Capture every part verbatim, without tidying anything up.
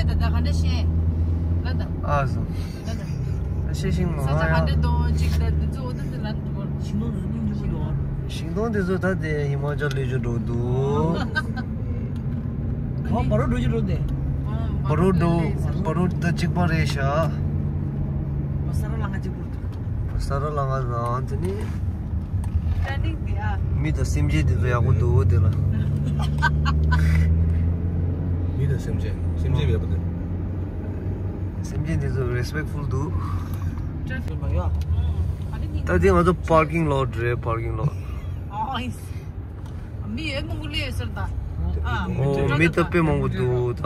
ད་ད་ག་འདྲ་བཤད། ལ་ད། ཨ་སོ། ལ་ད། ཤེས་ཤིང་མ་ས་ཆ་ག་འདྲ་འདུག་ཅིག་ད་འདི་ཚོ་འོ་ད་འདི་ལ་འདུག་ཤིང་སྡོང་འདི་ཚོ་སྙིང་རྗེ་པོ་འདུག་ཤིང་སྡོང་འདི་ཚོ་ད་དེ་ཧི་མ་ཅལ་ལ་ཅིག་འགྲོ་འདུག་ཨོ་བ་རོ་འགྲོ་རྒྱུ་འགྲོ་དེ། བ་རོ་འགྲོ། བ་རོ་ད་གཅིག་པ་རེད་ཤག་བ་ས་ར་ལ་ང་གཅིག་པོ་འདུག་བ་ས་ར་ལ་ང་ཟ་དེ་ནི། ཀ་ནིང་དེ་ཨ། མི་དང་སེམས་ཅན་དེ་ཚོ་ཡག་པོ་འདུག་དེ་ལ། མི་དང་སེམས་ཅན། སེམས་ཅན་ཡག་པོ་འདུག་སེམས་ཅན་དེ་ཚོ་རེ་སི་པེག་ཧྥུལ་འདུག་ཊེ་ཕིག་མ་ཡོད། ད་དེ་ང་ཚོ་པར་ཀིང་ལོཊ་རེད། པར་ཀིང་ལོཊ། ཨོ་ཨིས། མི་ཡོད་མང་པོ་སླེབས་ཟེར་ད། ཨ། ཨོ་མི་ད་དཔེ་མང་པོ་འདུག་ད་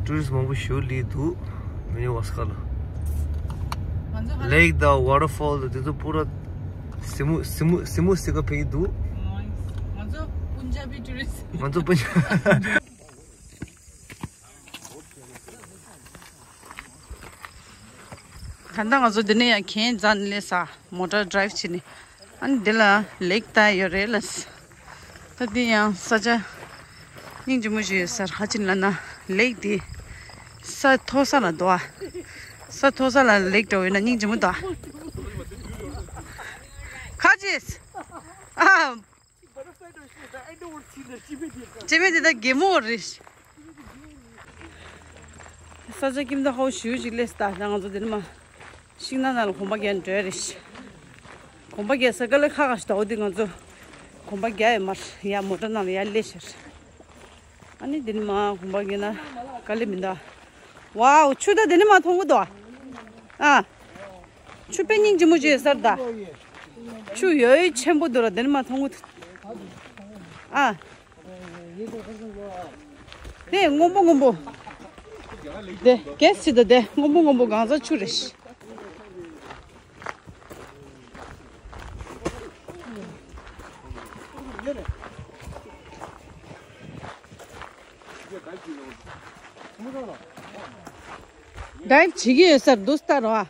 ཊུ་རི་སི་མང་པོ་ཞིག་སླེབས་འདུག་མི་ནི་ཝ་སི་ཁ་ལ། ང་ཚོ་ལེག་དང་ཝ་ཊར་ཕོལ་དང་དེ་ཚོ་པུ་ར་སི་མུ་སི་མུ་སི་མུ་སི་ཀ་ཕེབས་ཀྱི་འདུག་ང་ཚོ་པུན་ཇ་བི་ཊུ་རི་སི། ང་ཚོ་པུན་ཇ། ད་ལྟ་ང་ཚོ་འདི་ནས་ཡང་གྱེན་འཛེགས་ནས་སླེབས་ས། མོ་ཊར་ཌ་རའིབ་བྱས་ནས། ཨ་ནི་འདི་ལ་ལེག་ལྟ་ཡོད་རེད་ལ། ད་འདི་ཡང་ས་ཆ་སྙིང་རྗེ་མོ་ཞིག་ཡོད་ས་རེད། ཧ་ཅང་ལ་ན་ལེག་འདི་ས་མཐོ་ས་ལ་འདུག་ཨ། ས་མཐོ་ས་ལ་ལེག་འདྲ་བོ་ཡོད་ན་སྙིང་རྗེ་མོ་འདུག་ཨ། ཁ་ཅིག་ཨ། སྤྱི་མི་དེ་ད་གད་མོ་རེད། ས་ཆ་ཁྱིམ་ད་ཧོ་ཞུ་ཞིག་སླེབས་ད། ད་ང་ཚོ་འདི་ནས་མར་ཤིང་ནགས་ནང་ལ་གོམ་པ་རྒྱག་འགྲོ་ཡ་རེད། གོམ་པ་རྒྱག་ས་དཀའ་ལས་ཁག་ཁག་ཞིག་འདུག་འོ་འདི་ང་ཚོ་གོམ་པ་རྒྱག་ཡོད་མ་རེད། ཡ་མོ་ཊ་ནང་ལ་ཡར་སླེབས་ཤག་ཨ་ནི་འདི་ནས་མར་གོམ་པ་རྒྱག་ན་དཀའ་ལས་མི་འདུག་ཝའོ། ཆུ་ད་འདི་ནས་མར་མཐོང་གི་འདུག་ཨ། ཆུ་དཔེ་སྙིང་རྗེ་མོ་ཅིག་ཡོད་ས་རེད་ད། ཆུ་ཡོད་ཆེན་པོ་འདུག་ར། འདི་ནས་མར་མཐོང་གི་འདུག་ཨ། དེ་སྔོན་པོ་སྔོན་པོ། དེ་གལ་སྲིད་དུ་དེ་སྔོན་པོ་སྔོན་པོ་གང་ཟག་ཆུ་རེད། ཌའིབ་བྱེད་ཀྱི་ཡོད་ས་རེད་འདུག་ལྟ་རོགས།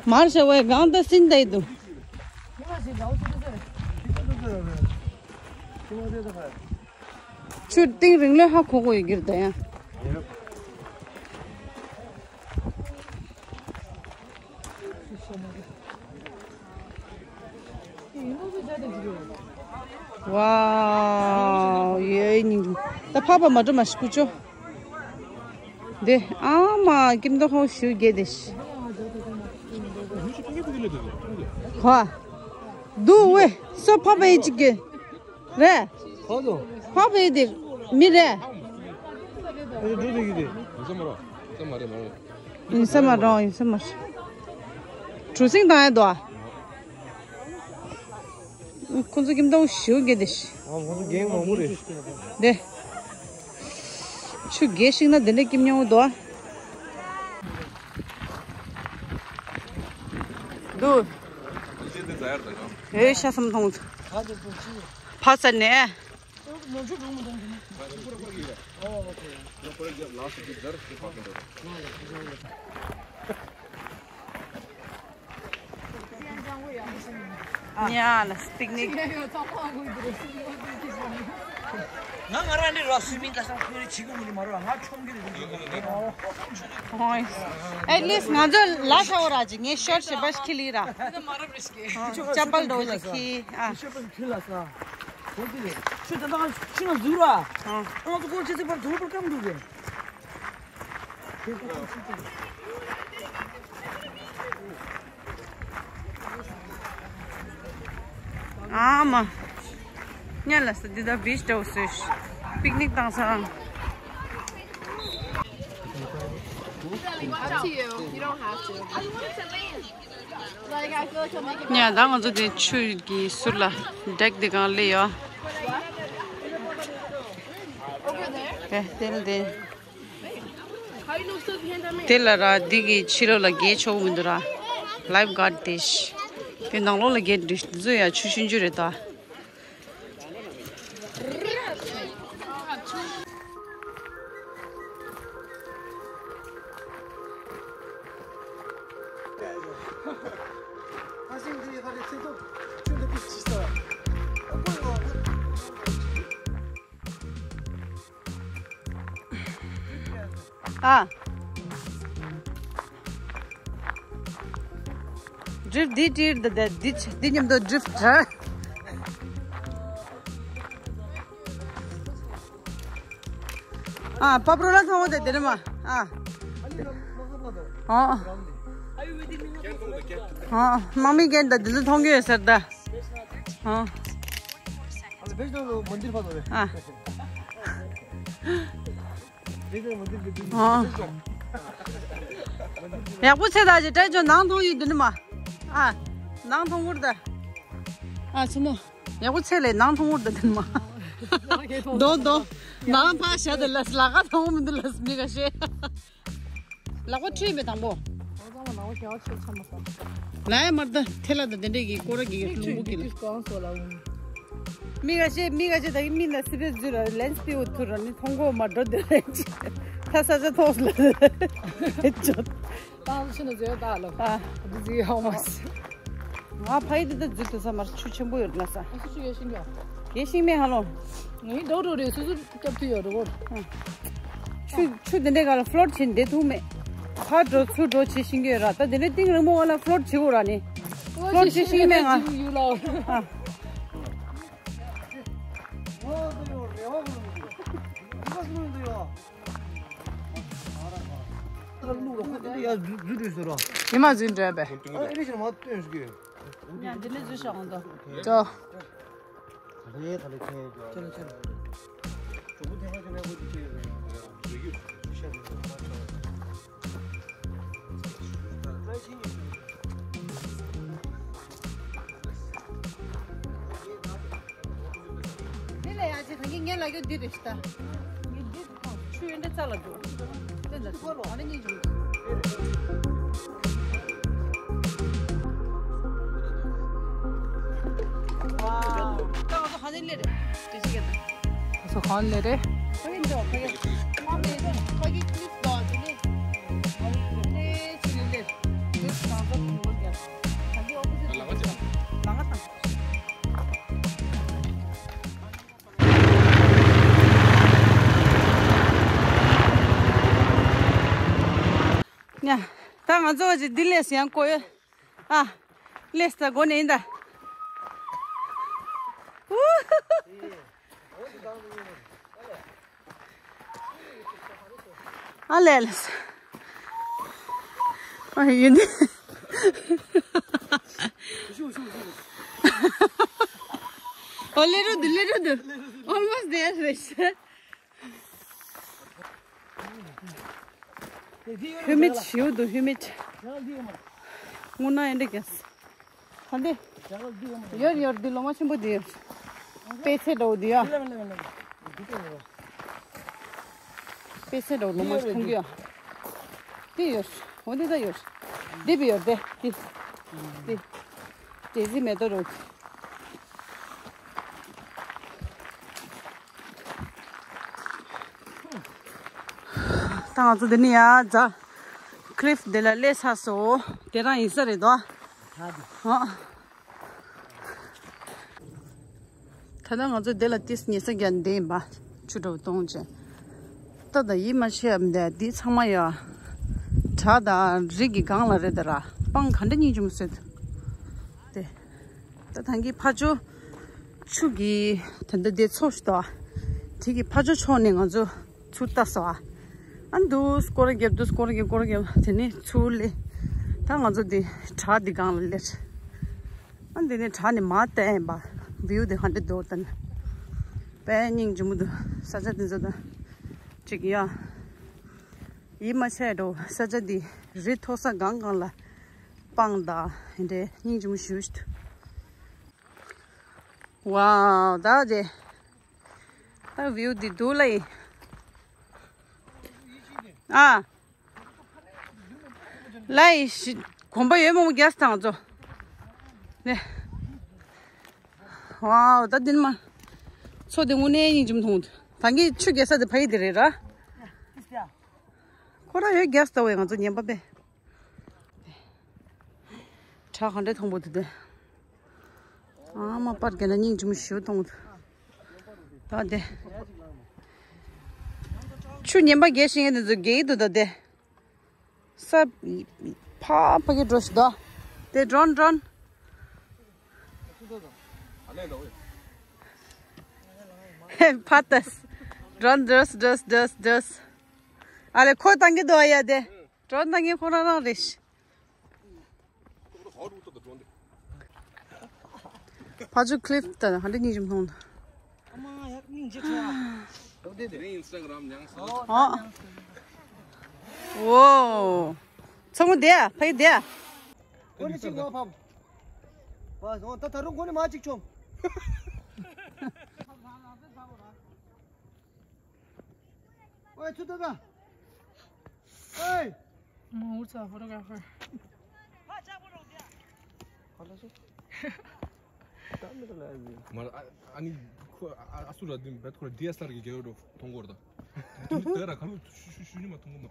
མར་ཤ་བའི་གང་ལྟ་སིན་ད་ཡི་འདུག་ཆུ་གཏིང་རིང་ལོས་ཧ་གོ་གོ་ཡོད་ཀྱི་རེད་ད་ཡང་། ཝའོ། ཡོད་ནི་ད་ཕག་པ་མ་འགྲོ་མ་ཤི་ཀུ་ཅོ། དེ་ཨ་མ་ཀིམ་ཏོ་ཧོ་ཞུ་རྒྱལ་དེ་ཤི། ཧ། དུ་ཝེ་སོ་ཕག་པ་ཡི་ཅིག་གི་རེད། ཕག་པ་ཡི་དེ་མི་རེད། ཡིན་ས་མ་རེད། ཡིན་ས་མ་རེད། གྲུ་གཟིངས་བཏང་ཡ་འདུག་ཨ། ཁོ་ཚོ་ཀིམ་ཏོ་ཞུ་གི་དེ་ཤི། ཨ། ཁོ་ཚོ་རྒན་མང་པོ་རེད། དེ་ཆུ་རྒྱས་ཤིག་ན་དེ་འདྲ་ཀིམ་ཉོ་འདུག་ཨ། འདུག་ཨེ་ཤ་སམ་ཐོང་། ཕ་ས་ནས། ཉ་ལ་པིག་ནིག་ང་ང་རང་ནི་ར་སུའི་མིང་ག་སང་ཁོས་ཆི་གུ་མི་ནི་མ་རོ་ང་ཆོམ་གི་རེད། ཨེ་ལིས་ང་ཚོ་ལ་ཤ་བོ་ར་ཅི་ངས་ཤོར་ཤི་བ་ཤི་ལི་ར། ཅ་པལ་རོ་ཅི་ཁི་ཨ། ཆུ་ད་ད་ཆུ་ན་ཟུར་ར། ཨ། ང་ཚོ་ཁོ་ཆི་ཚི་པར་དུ་པར་ཀམ་འདུག་གི། ཨ་མ། ཉལ་ལ་ས་འདི་ད་བིཆ་འདྲ་བོ་བཟོས་ཤག་པིག་ནིག་བཏང་ས། Up to you. You don't have to. Like, I feel like he'll make it. ཉལ་ད་ང་ཚོ་དེ་ཆུ་གི་ཟུར་ལ་ཌེག་དེ་གང་ལེ་ཡོད། Over there? དེ་དེ་ལ་དེ། དེ་ལ་ར་འདི་གི་ཕྱི་ལོགས་ལ་རྒྱལ་ཆོག་མི་འདུག་ར། ལའིབ་གཱཌ་དེ་ཤི། དེ་ནང་ལོགས་ལ་རྒྱལ་འདི་ཚོ་ཡ་ཆུ་ཤུན་ཆུ་རེད་ད། ཨ། ཌྲིཕ་འདི་ཊིར་འདི་འདི་འདི་འདི་མཉམ་དུ་ཌྲིཕ་འདྲ། ཨ། པ་པྲོ་ལ་ཐོང་དེ་དེ་ནི་མ། ཨ། ཨ། ཨ། དམག་མི་རྒན་ད་འདི་ཚོ་མཐོང་གི་ཡོད་ཟེར་ད། ཨ། ཨ། ཨ། ཡག་པོ་ཚེ་ད་ཅི་སྤྲད་ཅོ་ནང་མཐོང་ཡོད་འདི་ནི་མ། ཨ། ནང་མཐོང་གུར་ད། ཨ་ཚེ་ནོ། ཡག་པོ་ཚེ་ལས་ནང་མཐོང་གུར་ད་འདི་ནི་མ། དོ་དོ། ནང་ཕ་ཤ་དེ་ལས་ལ་ཀ་མཐོང་མི་འདུག་ལས་མི་ག་ཤེས། ལག་པ་ཁྲུས་མེད་དང་པོ། ཨོ་ཙམ་ལག་པ་ཞལ་ཆེ་ཆ་མ་སོང་། ལ་ཡ་མར་ད་ཐེ་ལ་ད་དེ་འདྲས་ཀྱི་སྐོར་གྱི་ལུང་བུ་གི་ལ། ཏིས་གང་སོ་ལ་འོང་། མི་ག་ཤེས་མི་ག་ཤེས་ད་གི་མི་ན་སི་པེ་ཛུ་ར་ལན་སི་པེ་འུ་ཐུ་ར་ནི་མཐོང་གོ་མ་འགྲོ་དེ་རེད། ད་ས་ཆ་ཐོག་ལ་ཅོ། ད་ཕྱི་ན་ཛེ་ད་ལ། ཨ། འདི་ཟིག་ཡོང་མ་སི། ང་ཕ་ཡི་འདི་ད་འཛུལ་དུ་ས་མར་ཆུ་ཆེན་པོ་ཡོད་ལ་ས། ཨ་སུ་ཆུ་ཡེ་ཤིང་ག་ཡེ་ཤིང་མེ་ཧ་ལོ། ངའི་རྡོ་རོ་རེ་སུ་སུ་སྐྱབས་ཐུ་ཡོད་རོ། ཆུ་ཆུ་དེ་འདྲའི་ག་ལ་ཕློཊ་བྱེད་འདེད་ཐུབ་མེད། ཕར་འགྲོ་ཚུར་འགྲོ་བྱེད་ཤིང་གི་ཡོད་ར། ད་དེ་འདྲའི་གཏིང་རིང་མོ་ག་ལ་ཕློཊ་བྱེད་དགོས་ར་ནི། ཕློཊ་བྱེད་ཤིང་མེ་ང་། ཨ། ཉི་མ་འཛིན་འདྲ་བས། ཡང་འདི་ནས་འཛུལ་ཤོག་འོང་དོ། ཅོ། འདི་ལ་ཡ་ཅི་གང་གི་ངན་ལ་གི་འདི་རེད་ཤི་ད། ངས་འདི་ཆུ་ཡོན་ཏན་རྩ་ལ་འགྲོ། དེ་འདྲ་ཚོ་ག་ནས་རྙེད་བྱུང་། ཝའོ། ད་ང་ཚོ་ག་ནས་སླེབས་རེད། དེ་ཅི་ག་ད། ང་ཚོ་ག་ནས་སླེབས་རེད། ཕ་གི་འདི་བ་ཕ་གི། ཕ་གི་ཕ་གི་ཀླིབ་དང་དེ་ནས། དེ་ནས་ཕྱི་ནས་སླེབས། དེ་ང་ཚོ་གོང་བུར་རྒྱབ། ད་གི་ཨོ་པོ་ཟིཊ་ལ་ང་ཚོ་ལ་ང་དང་། ཡ། ད་ང་ཚོ་ཅིག་འདི་ལས་ཡང་བསྐོར་ཡོད། ཨ། ལས་ད་སྒོ་ནས་ཡིན་ད། ཨུ། ཨ་ལས་ལས། ཨ་ཡིན་ཏེ། ཨོ་ལེ་རུ་དུ་ལེ་རུ་དུ། Almost there, right? ཧུ་མིད་ཞིའུ་འདུག་ཧུ་མིད། དངོས་གནས་ཨེ་འདྲ་རྒྱས། ཧ་འདི། ཡོར་ཡོར་འདི་ལོ་མ་ཆེན་པོ་འདི་ཡོད། དཔེ་ཆ་འདྲ་བོ་འདི་ཡ། དཔེ་ཆ་འདྲ་བོ་ལོ་མ་ཆེན་པོ་ཡ། འདི་ཡོད། འོ་འདི་ད་ཡོད། འདི་བི་ཡོད་དེ་འདི། འདི། ཏེ་ཟི་མེ་ཏོ་རོ། ད་ང་ཚོ་འདི་ནས་ཡར་འཛེགས། ཀླིབ་དེ་ལ་སླེབས་ཚར་སོང་། དེ་རང་ཡིན་ས་རེད་དོ། ཧ། ད་ལྟ་ང་ཚོ་དེ་ལ་ཏིས་ཉལ་ས་རྒྱག་འདི་ཡིན་པ། ཆུ་དྲོ་གཏོང་བྱས། ད་ད་ཡིད་མ་ཆེས་འདི་འདི་ཚང་མ་ཡ། བྲག་དང་རི་གི་སྒང་ལ་རེད་ད་ར། སྤང་ག་འདྲ་སྙིང་རྗེ་མོ་བཟོས་འདུག་དེ། ད་ཐང་གི་ཕ་ཇོ། ཆུ་གི་ད་ལྟ་དེ་ཚོ་ཞིག་ཏོ། དེ་གི་ཕ་ཇོ་ཕྱོགས་ནས་ང་ཚོ་ཚུར་ལྟ་སོང་ཨ། ཨ་འདུག་སྐོར་རྒྱབ་འདུག་སྐོར་རྒྱབ་སྐོར་རྒྱབ་དེ་ནས་ཚུར་སླེབས། ད་ང་ཚོ་དེ་བྲག་འདི་སྒང་ལ་སླེབས། ཨ་འདི་ནས་བྲག་ནས་མར་བལྟས་ཡིན་པ། བིའུ་དེ་ཧ་འདྲ་འདུག་ད་ནི། དཔེ་སྙིང་རྗེ་མོ་འདུག་ས་ཆ་དེ་ཚོ་ད། ཅིག་ཡ། ཡིད་མ་ཆེས་འགྲོ་ས་ཆ་འདི་རི་མཐོ་ས་སྒང་སྒང་ལ། སྤང་དང་ཧ་འདྲ་སྙིང་རྗེ་མོ་ཞེ་པོ་ཞིག་འདུག་ཝའོ་ད་དེ། ད་བིའུ་འདི་འདུག་ལ་ཡིན། ཨ། ལ་ཡིན་ཤི། གོམ་པ་ཡོད་མོ་རྒྱས་དང་ཚོ། ནེ། ཝའོ་ད་འདི་ནི་མ། མཚོ་འདི་དངོས་གནས་སྙིང་རྗེ་མོ་མཐོང་འདུག་ད་གིན་ཆུ་རྒྱག་ས་དེ་ཕ་ཡི་དེ་རེད་ར། ཁོ་ར་ཡོད་རྒྱས་ད་བས་ང་ཚོ་ཉན་པ་པས། བྲག་ག་འདྲ་མཐོན་པོ་འདུག་དེ། ཨ་མ་པར་གྱི་ན་སྙིང་རྗེ་མོ་ཞེ་པོ་མཐོང་འདུག་ད་དེ། ཆུ་ངན་པ་རྒྱས་ཤིང་ཡོད་དེ་ཚོ་རྒྱས་ཀྱི་འདུག་ད་དེ། ས་ཕ་ཕ་གི་འགྲོ་ཞིག་དོ། དེ་drone drone། ཕ་ཏས། drone འགྲོས་འགྲོས་འགྲོས་འགྲོས། ཨ་ལེ་ཁོ་བཏང་གི་འདུག་ཨ་ཡ་དེ། drone བཏང་གི་ཁོ་རང་རང་རེད་ཤི། ཕ་ཇུ་cliff ད་ཧ་འདྲ་སྙིང་རྗེ་མཐོང་། ཨ་མ་ཡག་སྙིང་རྗེ་ཁྲོ། ཨོ། ཚང་མ་བསྡད་ཨ། ཕ་གི་བསྡད་ཨ། ཁོ་ནི་གཅིག་ངོ་ཕམ། ཨ་ད་ད་རུང་ཁོ་ནི་མ་གཅིག་བྱུང་། ཨོའི་ཚུར་ལྟ་ད། ཨེ། མ་འུར་ཚ་photographer། ཁ་ལ་སོ། ད་མི་ད་ལ་ཡ། མ་ཨ་ཨ་ནི་ཁོ་ཨ་ཨ་སུ་ར་དིན་བེད་ཁོ་ཌི་ཨེསི་ཨེལ་ཨར་གི་རྒྱལ་ཡོད་མཐོང་གོ་ར་ད། དེ་དེ་ར་ཁ་ལོ་ཤུ་ཤུ་ཤུ་ནི་མ་མཐོང་གོ་མ།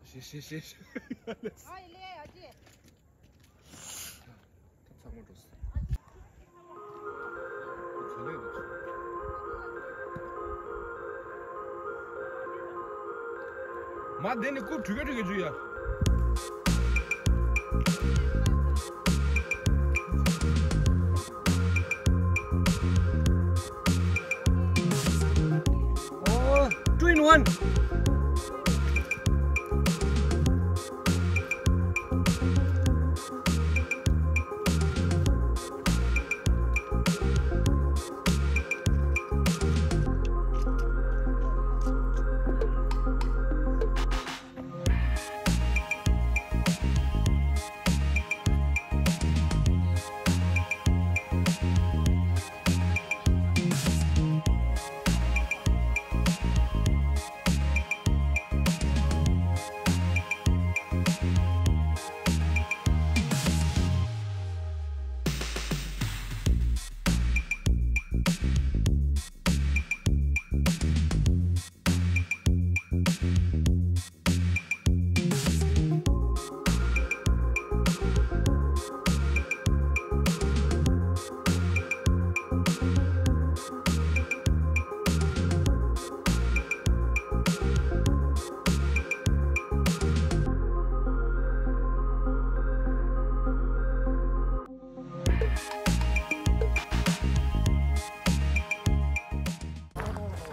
ཤེ་ཤེ་ཤེ་ཤེ། ཨ་ཡི་ལེ་ཨ་ཅེ། ཚང་མ་འགྲོ་སོང་། མ་དེ་ནི་རྐུབ་དྲུག་ག་དྲུག་ག་འཇུ་ཡ། Oh, two in one.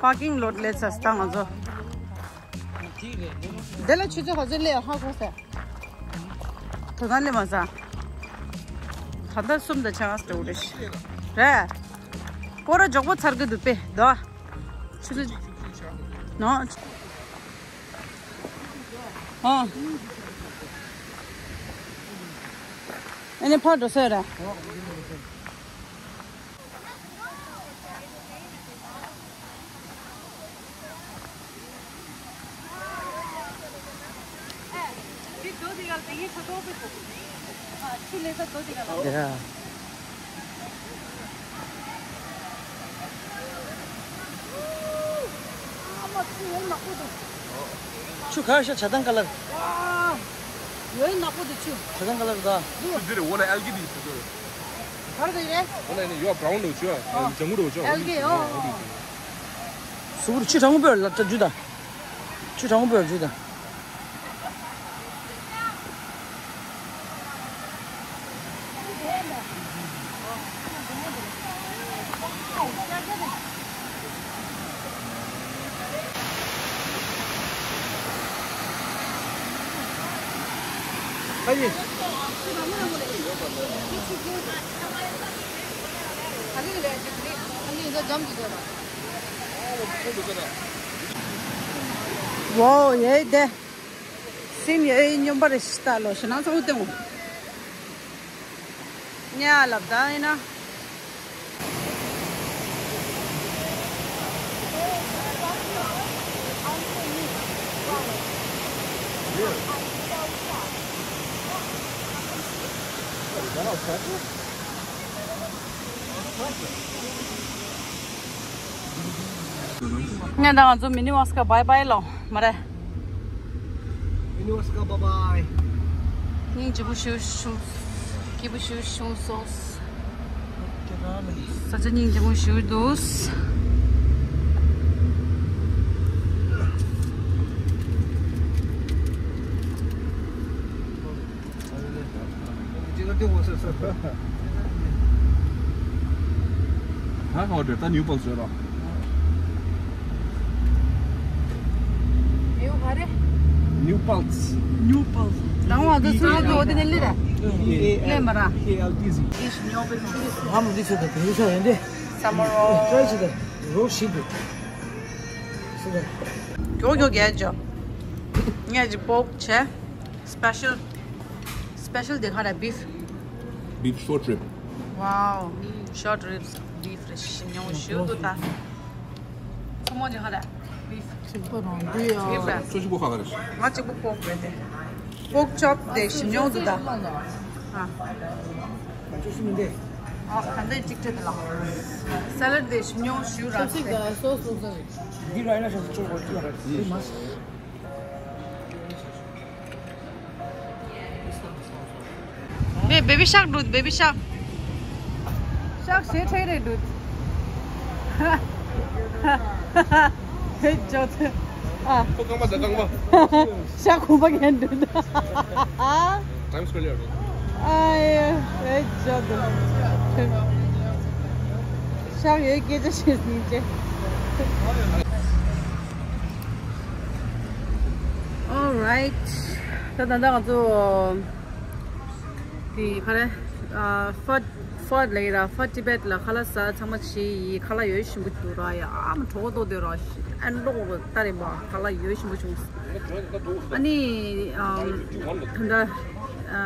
པར་ཀིང་ལོཊ་སླེབས་ཚར་སོང་ང་ཚོ། དེ་ལ་ཆུ་ཚོད་ག་ཚོད་སླེབས་ཧ་གོ་ས། ད་ལྟ་སླེབས་མ་ཚར། ད་ལྟ་གསུམ་དང་ཕྱེད་ཀ་འགྲོ་གི་རེད། རེད། སྐོར་ར་མགྱོགས་པོ་ཚར་གི་འདུག་པས་དོ། ཆུ་ཚོད། ནོ། ཨ། ཨ་ནི་ཕར་འགྲོ་ས་རེད། Yeah. ཆུ་གར་ཤ་ཇ་དང་ཀ་ལར། ཡོད་ནག་པོ་དེ་ཆུ། ཇ་དང་ཀ་ལར་ད། ཆུ་འདི་རེད། འོ་ལ་ཨལ་གི་དེ་ཆུ་འདི་རེད། གར་དེ་རེད། འོ་ལ་ནི་ཡོ་བ་རའུན་རེད་ཆུ། ཨ་ཇ་ངུ་རེད་ཆུ། ཨལ་གི་ཨོ། སུ་བུར་ཆུ་གྲང་མོ་པོ་ལ་ད་ཇུ་ད། ཆུ་གྲང་མོ་པོ་ཇུ་ད། ཝའོ་ཡེ་དེ། སིན་ཡེ་སྨྱོན་པ་རེ་ཞིག་ལྟ་ལོ་ཞེ་ན་ཚ་བོ་སྟེང་ངོ་། ཉ་ལབ་ད་ཡིན་ན། ང་དང་ང་ཚོ་མི་ནི་ཝཱས་ཀ་བྷའི་བྷའི་ལོ་མ་རེད། མི་ནི་ཝཱས་ཀ་བྷའི་བྷའི། སྙིང་རྗེ་པོ་ཞུ་ཞུ། སྐྱིད་པོ་ཞུ་ཞུ་སོ། ས་ཆ་སྙིང་རྗེ་པོ་ཞུ་འདུག། ད་ཧོ་ཏེ་ད་ནིའུ་པལ་སི་ཡོད་རོ། ནིའུ་ག་རེ། ནིའུ་པལ་སི། ནིའུ་པལ་སི། ད་ང་ཚོ་ཚུར་ལ་འགྲོ་དེ་ནས་ལི་ར། ལེ་མ་ར། ཨ་མ་འདི་ཚོ་ད་དེ་ཚོ་ཡོད་འདི། སམ་མར་རོ། ཀྲའི་བྱེད་དང་རོ་ཞིག་འདུག་སུ་དང་། མགྱོགས་མགྱོགས་རྒྱག་ཅོ། ངས་ཅི་པོག་བྱས། སི་པེ་ཤལ། སི་པེ་ཤལ་དེ་ག་རེ། བིཕ། Beef short rib. Wow, short ribs, beef རེད། ཞིམ་མྱོང་ཞུ་འདུག་ད། ཚོགས་མོ་དེ་ག་རེ། བིཕ། ཚིག་པ་རང་འདུག་ཡ། བིཕ་རེད། སོ་གཅིག་པོ་ག་ག་རེད། ང་གཅིག་པོ་པོག་རེད་དེ། པོག་ཆོབ་དེ་ཞིམ་མྱོང་འདུག་ད། ཨ། ང་ཆོ་ཤི་མི་འདེ། ཨ་ག་འདྲ་གཅིག་བྲིས་དེ་ལ། སེ་ལད་དེ་ཞིམ་མྱོང་ཞུ་ར་ཆབ་སྲིད་དེ། ད་སོ་སོ་སོ་རེད། འདི་ར་ཡིན་ན་ཤ་ཚ་ཆོག་གོ་ཅི་ལ་ར་འདི་མ། ངས་བེ་བི་ཤག་འགྲོ། བེ་བི་ཤག་ཤག་ཞེ་ཁྲེ་རེ་འགྲོ། ཧེ་ཇོ་ཐེ། ཨ། ཁོ་རྐང་པ་ཟ་རྐང་པ། ཤག་གོམ་པ་གན་འགྲོ། Times Square ལ་ཡོད་རེད། ཨ་ཡེ་ཧེ་ཇོ་ཐེ། ཤག་ཡོད་སྐད་ཆ་བཤད་སྙིང་རྗེ། Alright. ད་ད་ད་ང་ཚོ་དེ་ག་རེ། ཨ། ཕཊ་ཕཊ་ལ་ཡི་ར། ཕཊ་ཊི་བེཊ་ལ་ཁ་ལག་ཟ་ཚང་མ་བྱས་ཡི། ཁ་ལག་ཡོད་ཞིམ་པོ་འདུག་ར། ཡ་ཨ་མ་གྲོད་ཁོག་ལྟོགས་དེ་ར། ཨན་ལོག་ལ་ལྟ་རེ་མ་ཁ་ལག་ཡོད་ཞིམ་པོ་བྱུང་། ཨ་ནི་ཨམ་ད་ལྟ་ཨ་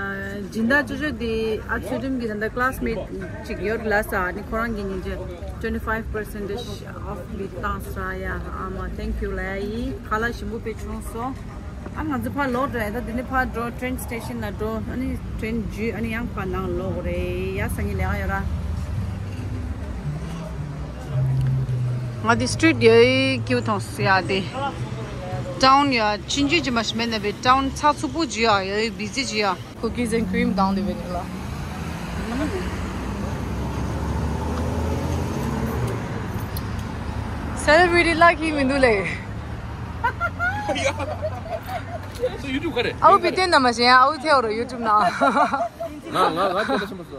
སྦྱིན་བདག་ཅོ་ཅོ་དེ་ཨ་ཚུལ་ཁྲིམས་ཀྱི་ད་ལྟ་ཀ་ལ་སི་མེཊ་ཅིག་ཡོད་ལ་ས། ཨ་ནི་ཁོ་རང་གིས་ཉིན་རྒྱུན་twenty five percentage off ལི་བཏང་ས། ཡ་ཨ་མ་thank you ལ་ཡ་ཡི། ཁ་ལག་ཞིམ་པོ་དཔེ་བྱུང་སོང་། ཨ་ང་ཚོ་ཕར་ལོག་འགྲོ་ཡ། ད་འདི་ནས་ཕར་འགྲོ། ཊེན་སི་ཊེ་ཤན་ལ་འགྲོ། ཨ་ནི་ཊེན་འཇུས། ཨ་ནི་ཡང་ཕར་ནང་ལོག་རེད་ཡ། སང་ཉིན་ལས་ཀ་ཡོད་ར། ང་འདི་སི་ཊི་རིཊ་ཡ་ཡི་ཀིའུ་མཐོང་སོང་ཡ། འདི་ཊའུན་ཡ་ཆུང་ཆུང་ཅིག་མ་ཞིག་མེད་ན་བའི། ཊའུན་ཚགས་ཚུད་པོ་ཅིག་ཡ། ཡ་ཡི་བི་ཛི་ཅིག་ཡ། Cookies and cream down the vanilla. Celebrity lucky མི་འདུག་ལེ། So YouTube ག་རེ། ཨའུ་བི་དེ་ན་མ་ཤེས། ཨའུ་ཐེའོ་རོ་YouTube ན། ང་ང་ང་དེ་ལ་ཆེན་པོ་སོ།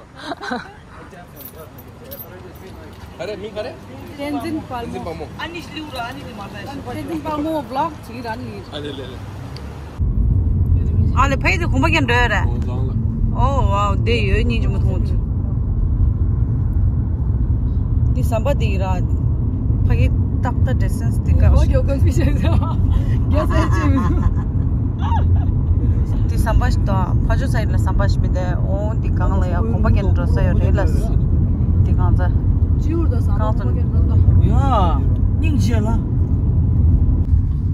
ག་རེ། མིང་ག་རེ། བསྟན་འཛིན་དཔལ་བསྟན་འཛིན་མོ། དཔལ་མོ། ཨ་ནི་ལིའུ་ར། ཨ་ནི་ལི་མ་ལ་ཤི། བསྟན་འཛིན་དཔལ་མོ་བི་ལོག་ཅིག་ར་ནི། ཨ་ལེ་ལེ་ལེ། ཨ་ལེ་ཕ་ཡི་དེ་གོམ་པ་རྒྱག་འགྲོ་ཡ་ར། ཨོ་ཟང་ལ། ཨོ་ཝའོ། དེ་ཡོད་སྙིང་རྗེ་མོ་མཐོང་། འདི་ཟམ་པ་འདི་ར། ཕ་གི་ཏག་ཏག་ཌི་སི་ཊེན་སི་འདི་ག་ཨོ་ཡོ་ཀོན་ཕི་ཤན་ས། རྒྱ་སེ་ཅི་མི་འདུག་འདི་ཟམ་པ་ཞིག་ཏོ། ཕ་ཇོ་སའིཌ་ལ་ཟམ་པ་ཞིག་མི་འདུག་ཨོ་འདི་སྒང་ལ་ཡ་གོམ་པ་རྒྱག་འགྲོ་ས་ཡོད་རེད་ལ། འདི་གང་ཚ། ཅིའུར་དང་ཟམ་པ་གང་ཚ། གོམ་པ་རྒྱག་འགྲོ་ད། ཡ། སྙིང་རྗེ་ལ། ཨོ་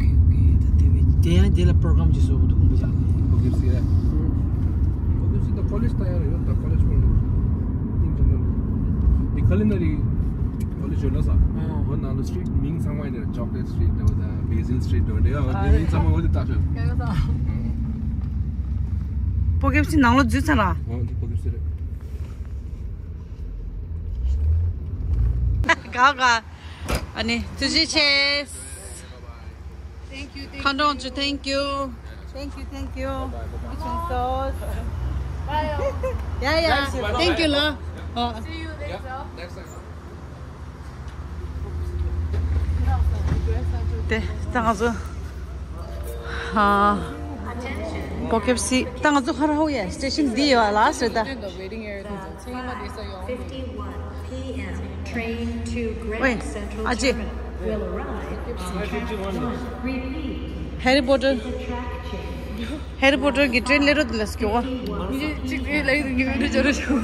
ཁེ་ཨོ་ཁེ། ད་དེ་བས་དེ་ཡང་དེ་ལ་པོ་རོ་གྷ་རམ་ཅིག་བཟོ་དགོས་འདུག་མི་ཅག་ལ། ཨོ་ཁེ་སི་རེད། ཨོ་ཁེ་སི་ད་ཀོ་ལེཇ་ད་ཡ་རེད། ད་ཀོ་ལེཇ་ཁོ་ལ་སྙིང་རྗེ་ལ། འདི་ཀ་ལི་ན་རི། ཀོ་ལེཇ་ཡོད་ན་ས། ཨོ་ནང་ལ་སི་ཊི་རིཊ་མིང་ཚང་མ་ཡིན་ན་ཅོག་ལེཊ་སི་ཊི་རིཊ་འདྲ་བོ་དང་བེ་སིལ་སི་ཊི་རིཊ་འདྲ་བོ་འདྲ་ཡོད། དེ་མིང་ཚང་མ་འོ་དེ་བཏགས་ཤག་ཀ་ས། པོ་ཀེབ་སི་ནང་ལོགས་འཛུལ་ཚར་ར། ཨོ་འདི་པོ་ཀེབ་སི་རེད། ག་ག་ཨ་ནི་ཐུགས་རྗེ་ཆེ། Thank you, thank you. ཁ་འདོན་ཅིག thank you. Thank you, thank you. Kitchen sauce. Bye. Yeah, yeah. Thank you ལ། ཨོ། See you later. དེ་ད་ང་ཚོ་ཨ་པོ་ཀེབ་སི་ད་ང་ཚོ་ཧ་ར་ཧོ་ཡ་སི་ཊེ་ཤན་འདི་ཡོད་ལ་སོ་ད། Fifty-one P M train to Grand Central Terminal will arrive on track one. Repeat. Harry Potter. Harry Potter གི་ཊེན་སླེབས་འགྲོ་འདུག་ལ་སྐྱོ་བ། མི་གཅིག་རེ་ལ་ཡིན་གི་བི་ཌིའོ་བྱོས་རོགས་ཞུ།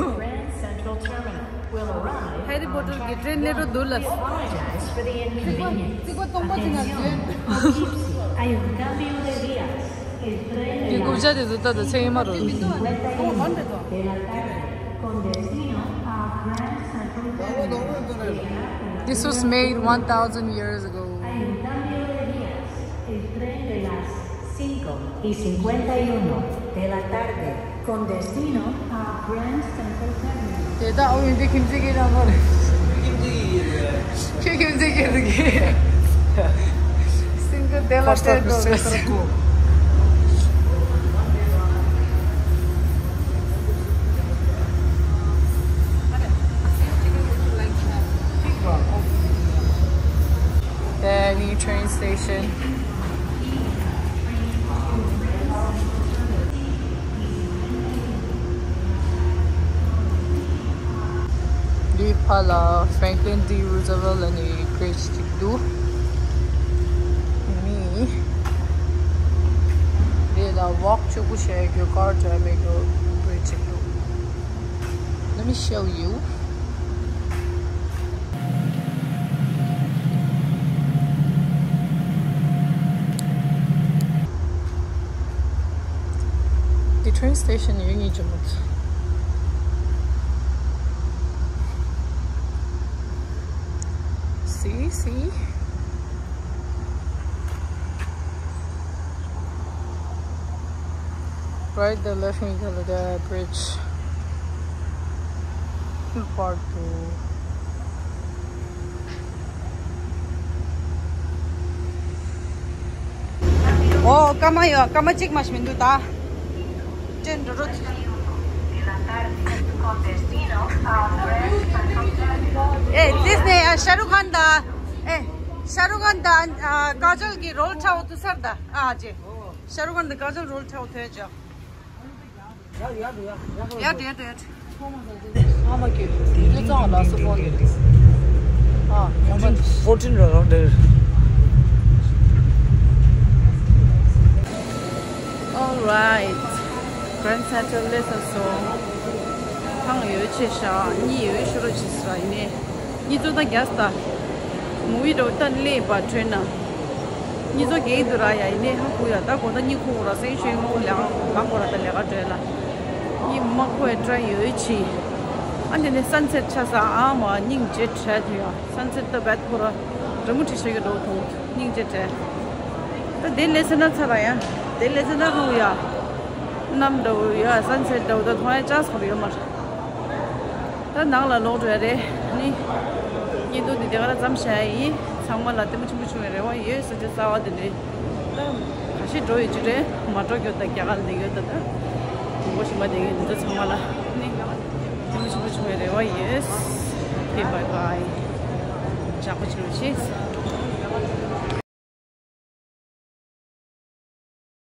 Harry Potter གི་ཊེན་སླེབས་འགྲོ་འདུག་ལ། རྩིག་པ་སྟོང་པ་ཅིག་ན་ཟེར། དེ་རྐུབ་ཆ་དེ་ཚོ་ལྟ་དང་ཚེ་ཡིན་མ་རོ། This was made one thousand years ago. Cinco y cincuenta y uno de la tarde, con destino a Grand Central Terminal. དེ་དག་ཨོ་ཡིན་དེ་ཁྱིམ་མཚེས་ཀྱི་རང་མོ་རེད། ཁྱོད་ཁྱིམ་མཚེས་ཀྱི་རེད་གི། སིང་ག་དེ་ལ་སྟེར་འགྲོ་རེད། Costa Rica. འདིའི་ཕར་ལ་Franklin D Roosevelt ལབ་ནས་bridge ཅིག་འདུག་མི་འདི་ལ་walk ཆུ་བོ་བྱས་རྒྱུ་car drive མེད་རྒྱུ་bridge ཅིག་འདུག Let me show you. The train station ཡོད་ངེས་ཀྱི་མོད། See, see. Right the left me the bridge. Part two. ཨོ། སྐར་མ་ཡོད། སྐར་མ་གཅིག་མ་ཞིག་མི་འདུག་ད། ཅན་འགྲོ་རོགས། ཨེ་དེས་ནས་ཨ་ཤ་རུ་ཁཱན་ད། ཨེ་ཤ་རུ་ཁཱན་ད་ཨ་ཀ་ཇལ་གི་རོལ་ཁྲའོ་ཏུ་སར་ད་ཨ་ཅེ། ཤ་རུ་ཁཱན་ད་ཀ་ཇལ་རོལ་ཁྲའོ་ཐོས་ཅོ། ཡ་དེ་དེ། ཨ་མ་ཀི། དེ་ཙང་ལ་སུ་ཕོ་ནི། ཨ་ཡང་པ། Fourteen ར་རང་འདིར། Alright. Grand Central སླེབས་ས་སོང་། ཁང་ཡོད་ཆེ་ཤག་གཉིད་ཡོད་ཤོ་རོ་ཆེ་ས་ཡིན་ནི། གཉིད་ཚོ་ད་རྒྱག་ས། མུ་བི་འགྲོ་ད་སླེབས་པ་ཊེན་ན། གཉིད་ཚོ་རྒྱག་གི་འདུག་ར་ཡ་ཡིན་ནི་ཧ་གོ་ཡ། ད་གོ་ད་གཉིད་ཁུག་ར་སེང་ཤོད་མོ་ལ་ལ་གོ་ར་ད་ལས་ཀ་བྲོས་ལ། གཉིད་མ་ཁུག་ཡ་ཊེ་རའེ་ཡོད་ཆེ། ཨ་འདི་ནི་སན་སེཊ་ཆ་ས་ཨ་མ་སྙིང་རྗེ་བྲལ་ཐུ་ཡ། སན་སེཊ་ད་བད་ཁོ་ར་རི་མོ་བྲིས་ཤ་གི་འགྲོ་ཐུང་སྙིང་རྗེ་བྲལ། ད་དེ་ལས་སེ་ན་ཚ་ར་ཡ། དེ་ལས་སེ་ན་ཧ་གོ་ཡ། གནམ་འདྲ་བོ་ཡ་སན་སེཊ་འདྲ་བོ་ད་མཐོང་ཡ་ཅག་སོང་ཡོད་མ་རེད། ད་ནང་ལ་ལོག་འགྲོ་ཡ་རེད། ནི། གཉིད་འདུག་དེ་དེ་ག་ལ་མཚམས་བཞག་ཡ་ཡིན། ཚང་མ་ལ་ལྟད་མོ་ཆེན་པོ་བྱུང་བའི་རེ་བ་ཡོད་ཟེར་ཏེ་གསར་བ་དེ་འདྲའི། ད་ག་ཤེད་འགྲོ་ཡོད་ཀྱི་རེད། མ་འགྲོ་རྒྱུ་ད་རྒྱ་གར་ལ་ཡོད་ད་ད། དུང་པོ་ཞིག་མ་དེ་གའི་འདི་ཚོ་ཚང་མ་ལ་ནི། ལྟད་མོ་ཆེན་པོ་བྱུང་བའི་རེ་བ་ཡོད། Okay, bye bye. ཇག་པོ་བྱེད་རོགས་བྱེད།